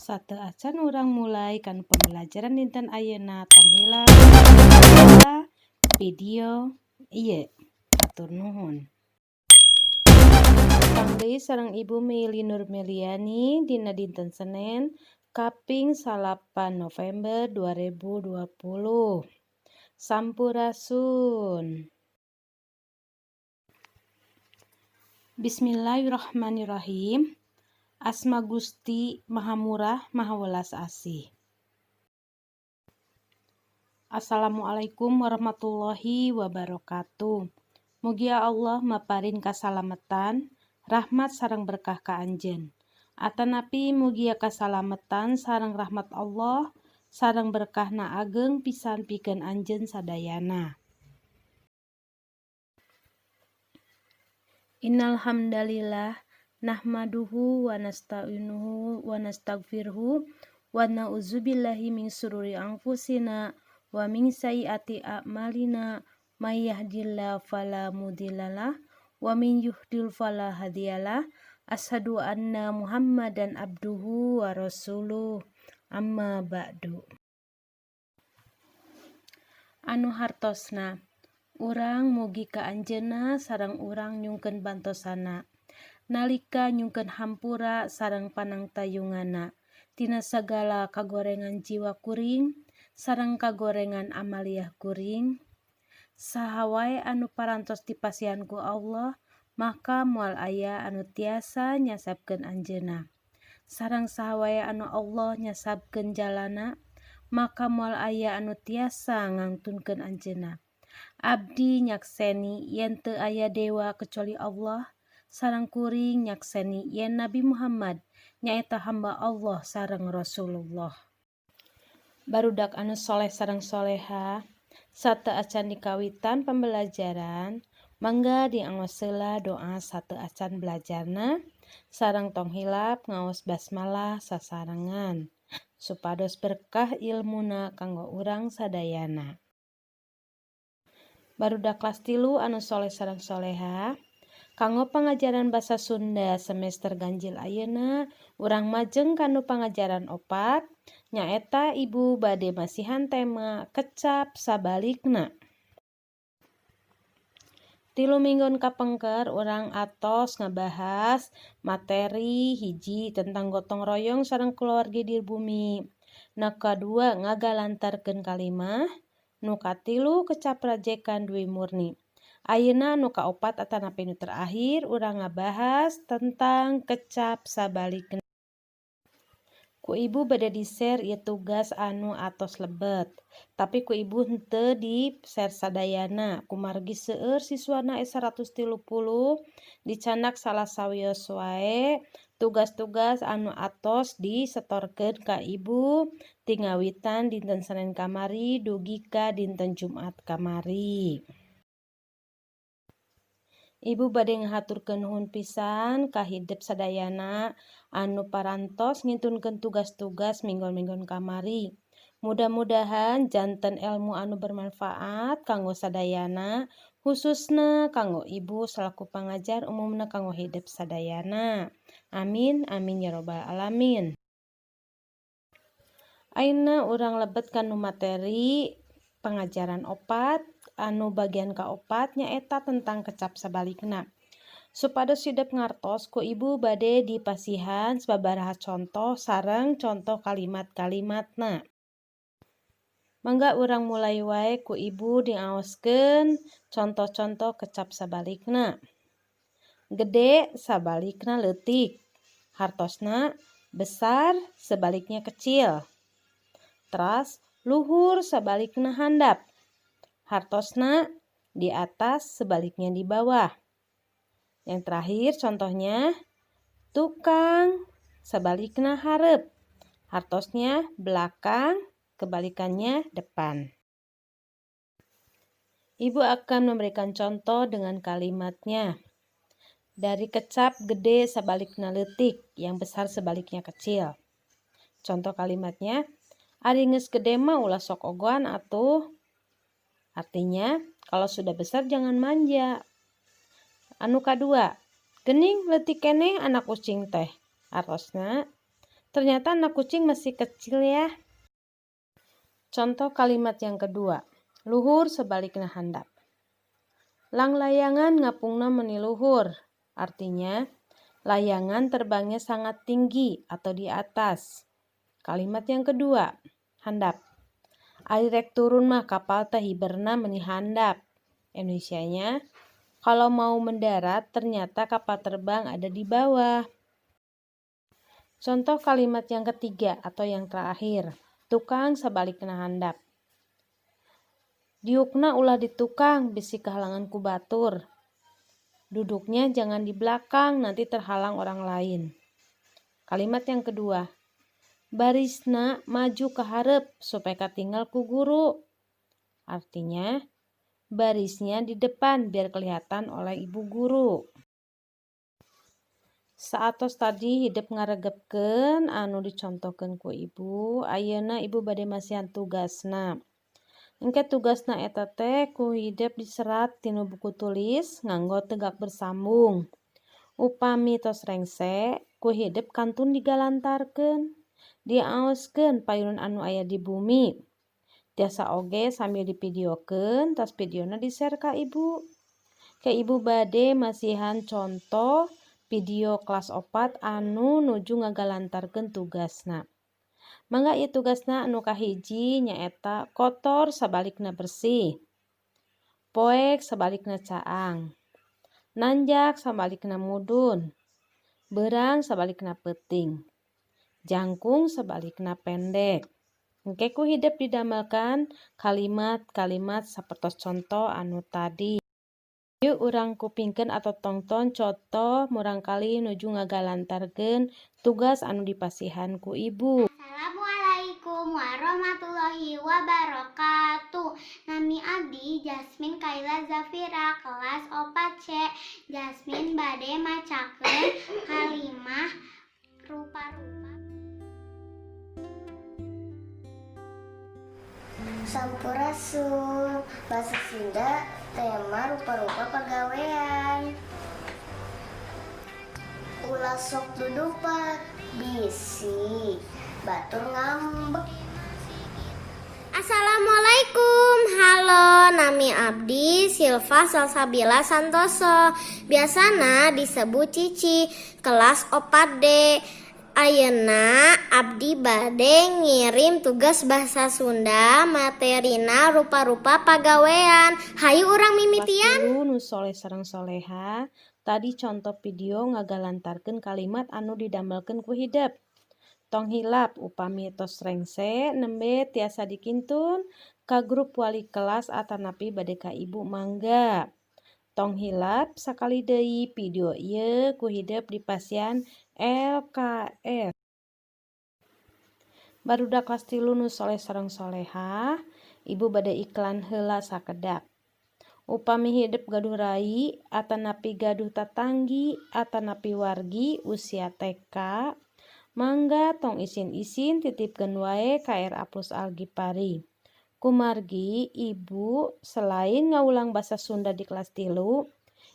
Sateuacan urang mulai kana pembelajaran dinten ayeuna, tong hilap video ieu. Hatur nuhun. Tepang deui sareng Ibu Meili Nurmeliani dina dinten Senen kaping 9 November 2020. Sampurasun. Bismillahirrahmanirrahim. Asma Gusti Maha Murah Maha Welas Asih. Assalamualaikum warahmatullahi wabarakatuh. Mugia Allah maparin kasalametan, rahmat sareng berkah ka anjeun. Atanapi mugia kasalametan sareng rahmat Allah sareng berkahna ageng pisan pikeun anjeun sadayana. Innal hamdalillah nahmaduhu wa nasta'inuhu wa nastaghfiruhu wa na'udzubillahi min sururi anfusina wa min sayyiati a'malina may yahdihillahu fala mudhillalah wa min yuhdil fala hadiyalah. Asyhadu anna Muhammadan abduhu wa rasuluh. Amma ba'du. Anu hartosna urang mugi ka anjeunna sareng urang nyungkeun bantosana nalika nyungkeun hampura sareng panangtayunganna tina sagala kagorengan jiwa kuring sareng kagorengan amaliah kuring. Saha wae anu parantos dipasihan ku Allah, maka moal aya anu tiasa nyasabkeun anjeunna. Sareng saha wae anu Allah nyasabkeun jalana, maka moal aya anu tiasa ngangtunkeun anjeunna. Abdi nyakseni yen teu aya dewa kecuali Allah, sareng kuring nyakseni yen Nabi Muhammad nyaeta hamba Allah sareng Rasulullah. Barudak anu soleh sareng soleha, sateuacan dikawitan pembelajaran, mangga dianggos heula doa sateuacan belajarna, sareng tong hilap ngaos basmalah sasarengan supados berkah ilmuna kanggo urang sadayana. Barudak kelas 3 anu soleh sareng soleha, kanggo pangajaran basa Sunda semester ganjil ayeuna urang majeng kanu pangajaran 4, nyaeta Ibu bade masihan tema kecap sabalikna. 3 minggon kapengker urang atos ngabahas materi 1 tentang gotong royong sareng keluarga di bumi. Nu kadua ngagalantarkeun kalimah, nu katilu kecap rajekan Dwi Murni. Ayeuna nu kaopat atanapi nu terakhir urang ngabahas tentang kecap sabalikna. Ku Ibu bade di-share ieu tugas anu atos lebet, tapi ku Ibu henteu di-share sadayana kumargi seueur siswana 130, dicandak salah sawios wae tugas-tugas anu atos disetorkeun ka Ibu ti ngawitan dinten Senin kamari dugi ka dinten Jumat kamari. Ibu bade ngahaturkeun nuhun pisan ka hidep sadayana anu parantos ngintunkeun tugas-tugas minggon-minggon kamari. Mudah-mudahan janten ilmu anu bermanfaat kanggo sadayana, khususna kanggo Ibu selaku pangajar, umumna kanggo hidep sadayana. Amin amin ya robbal alamin. Ayeuna urang lebet kanu materi pangajaran 4 anu bagian kaopat, nyaeta tentang kecap sabalikna. Supados hidep ngartos, ku Ibu bade dipasihan sababaraha contoh sareng contoh kalimat-kalimatna. Mangga urang mulai wae, ku Ibu diaoskeun contoh-contoh kecap sabalikna. Gede sabalikna leutik. Hartosna besar sebaliknya kecil. Teras luhur sabalikna handap. Hartosna di atas sebaliknya di bawah. Yang terakhir contohnya tukang sebaliknya hareup. Hartosnya belakang, kebalikannya depan. Ibu akan memberikan contoh dengan kalimatnya. Dari kecap gede sebaliknya leutik, yang besar sebaliknya kecil. Contoh kalimatnya, ari geus gede mah ulah sok ogoan atuh. Artinya, kalau sudah besar jangan manja. Anu kadua, geuning leutik keneh anak kucing teh. Artosna, ternyata anak kucing masih kecil ya. Contoh kalimat yang kedua, luhur sebaliknya handap. Langlayangan ngapungna meni luhur. Artinya, layangan terbangnya sangat tinggi atau di atas. Kalimat yang kedua, handap. Ari rek turun mah kapal teh hiberna meni handap. Indonesianya, kalau mau mendarat ternyata kapal terbang ada di bawah. Contoh kalimat yang ketiga atau yang terakhir, tukang sebaliknya handap. Diukna ulah di tukang bisi kahalangan ku batur. Duduknya jangan di belakang, nanti terhalang orang lain. Kalimat yang kedua, barisna maju ke hareup supaya katinggal ku guru. Artinya, barisnya di depan biar kelihatan oleh ibu guru. Saatos tadi hidep ngaregepkeun anu dicontohkeun ku ibu, ayeuna ibu bade masihan tugasna. Engke tugasna eta teh ku hidep diserat tina buku tulis nganggo tegak bersambung. Upami tos rengse, ku hidep kantun digalantarkeun, diaoskeun payun anu aya di bumi. Tiasa oge sambil divideokeun, tos videona di-share ka ibu. Ke ibu bade masihan contoh video kelas 4 anu nuju ngagalantarkeun tugasna. Mangga ieu tugasna anu kahiji nyaeta kotor sabalikna bersih. Poek sabalikna caang. Nanjak sabalikna mudun. Beurang sabalikna peuting. Jangkung sabalikna pendek. Engke ku hidep didamelkeun kalimat-kalimat sapertos contoh anu tadi. Yuk urang kupingkeun atau tongton contoh murangkalih nuju ngagalantarkeun tugas anu dipasihan ku ibu. Assalamualaikum warahmatullahi wabarakatuh. Nami abdi Jasmine Kaila Zafira kelas 4C. Jasmine bade macakeun kalimah rupa-rupa. Sampurasun, bahasa Sunda, tema rupa-rupa pagawean. Ulah sok dudupat, bisi, batur ngambek. Assalamualaikum, halo, nami abdi Silva Salsabila Santoso. Biasana disebut Cici, kelas 4D. Ayeuna abdi bade ngirim tugas bahasa Sunda materina rupa-rupa pagawean. Hayu urang mimitian. Kelas nu soleh sareng soleha, tadi contoh video ngagalantarkeun kalimat anu didamelkeun ku hidep. Tong hilap upami tos rengse nembe tiasa dikintun ka grup wali kelas atanapi bade ka ibu mangga. Tong hilap sakali deui video ieu ku hidep dipasihan LKS. Barudak kelas 3 nu soleh sareng soleha, ibu bade iklan heula sakedap. Upami hidep gaduh rai atanapi gaduh tatanggi atanapi wargi usia TK, mangga tong isin-isin titipkeun wae ka RA Plus Algipari. Kumargi ibu selain ngawulang basa Sunda di kelas 3,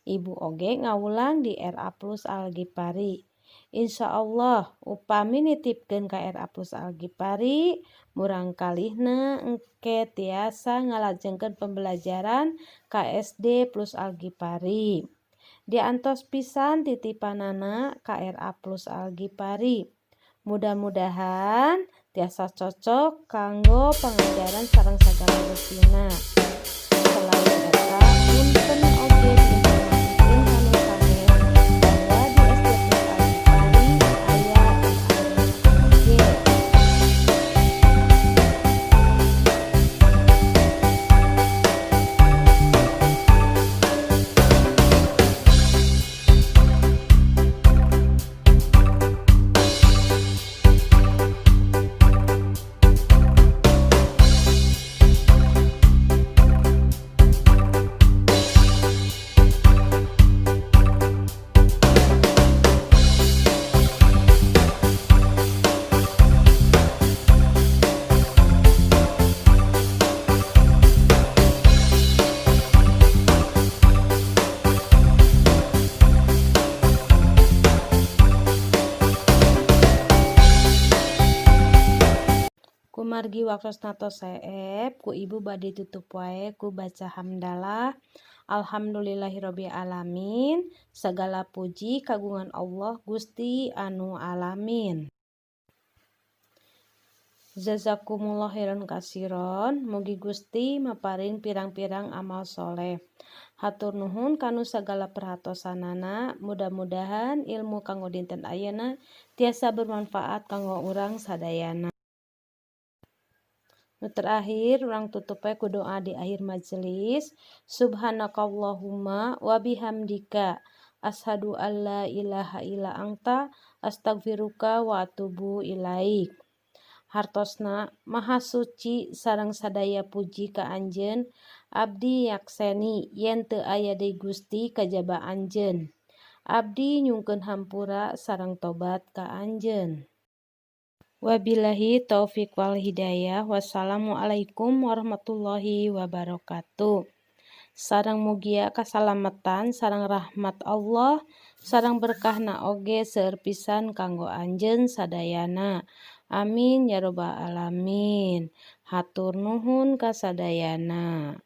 ibu oge ngawulang di RA Plus Algipari. Insya Allah upami nitipkeun ka RA Plus Algipari, murangkalihna engke tiasa ngalajengkeun pembelajaran ka SD Plus Algipari. Diantos pisan titipanana ka RA Plus Algipari. Mudah-mudahan tiasa cocok kanggo pangajaran sareng sagala rupina. Selain eta, punten oge diinformasikeun ka nu sanes bahwa di SD Plus Algipari aya RA oge. Margi waktosna tos seep, ku ibu bade tutup wae ku baca hamdalah. Alhamdulillahirabbil alamin. Segala puji kagungan Allah Gusti anu alamin. Jazakumullah khairan kasiron. Mugi Gusti maparin pirang-pirang amal soleh. Hatur nuhun kanu sagala perhatosanana. Mudah-mudahan ilmu kanggo dinten ayeuna tiasa bermanfaat kanggo urang sadayana. Nu terakhir, urang tutup we ku doa di akhir majelis. Subhanakallahumma wa bihamdika asyhadu alla ilaha illa anta astagfiruka wa atubu ilaik. Hartosna maha suci sareng sadaya puji ka anjeun, abdi nyakseni yen teu aya deui Gusti kajaba anjeun. Abdi nyungkeun hampura sareng tobat ka anjeun. Wabillahi taufik wal hidayah. Wassalamualaikum warahmatullahi wabarakatuh. Sareng mugia kasalamatan sareng rahmat Allah sareng berkahna oge seueur pisan kanggo anjeun sadayana. Amin ya robbal alamin. Hatur nuhun kasadayana.